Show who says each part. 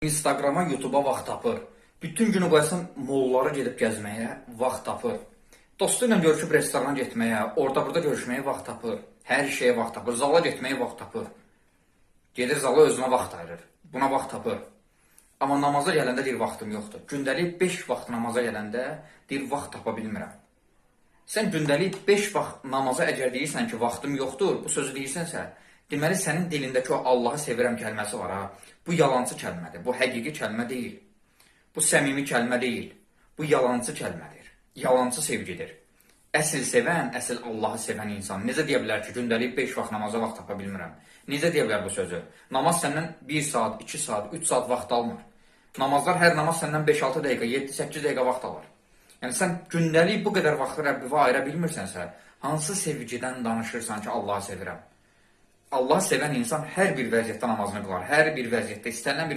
Speaker 1: Instagrama, YouTube'a vaxt tapır. Bütün günü qoyasan mollara gedib gəzməyə vaxt tapır. Dostu ilə görüşüb restorana getməyə, orada-burada görüşməyə vaxt tapır. Hər şeyə vaxt tapır. Zala getməyə vaxt tapır. Gedir zala, özünə vaxt ayırır. Buna vaxt tapır. Amma namaza gələndə deyir vaxtım yoxdur. Gündəlik 5 vaxt namaza gələndə deyir vaxt tapa bilmirəm. Sən gündəlik 5 vaxt namaza əgər deyirsən ki, vaxtım yoxdur, bu sözü deyirsənsə, deməli sənin dilindəki o Allahı sevirəm kəlməsi var ha. Bu yalançı kəlmədir. Bu həqiqi kəlmə deyil. Bu səmimi kəlmə deyil. Bu yalançı kəlmədir. Yalançı sevgidir. Əsl sevən, əsl Allahı sevən insan necə deyə bilər ki, gündəlik 5 vaxt namaza vaxt tapa bilmirəm? Necə deyə bilər bu sözü? Namaz səndən 1 saat, 2 saat, 3 saat vaxt almır. Namazlar, hər namaz səndən 5-6 dəqiqə, 7-8 dəqiqə vaxt alır. Yəni sən gündəlik bu qədər vaxtı Rəbbivə ayıra bilmirsənsə, hansı sevgidən danışırsan ki, Allahı sevirəm? Allah sevən insan hər bir vəziyyətdə namazını qılar. Hər bir vəziyyətdə, istənilən bir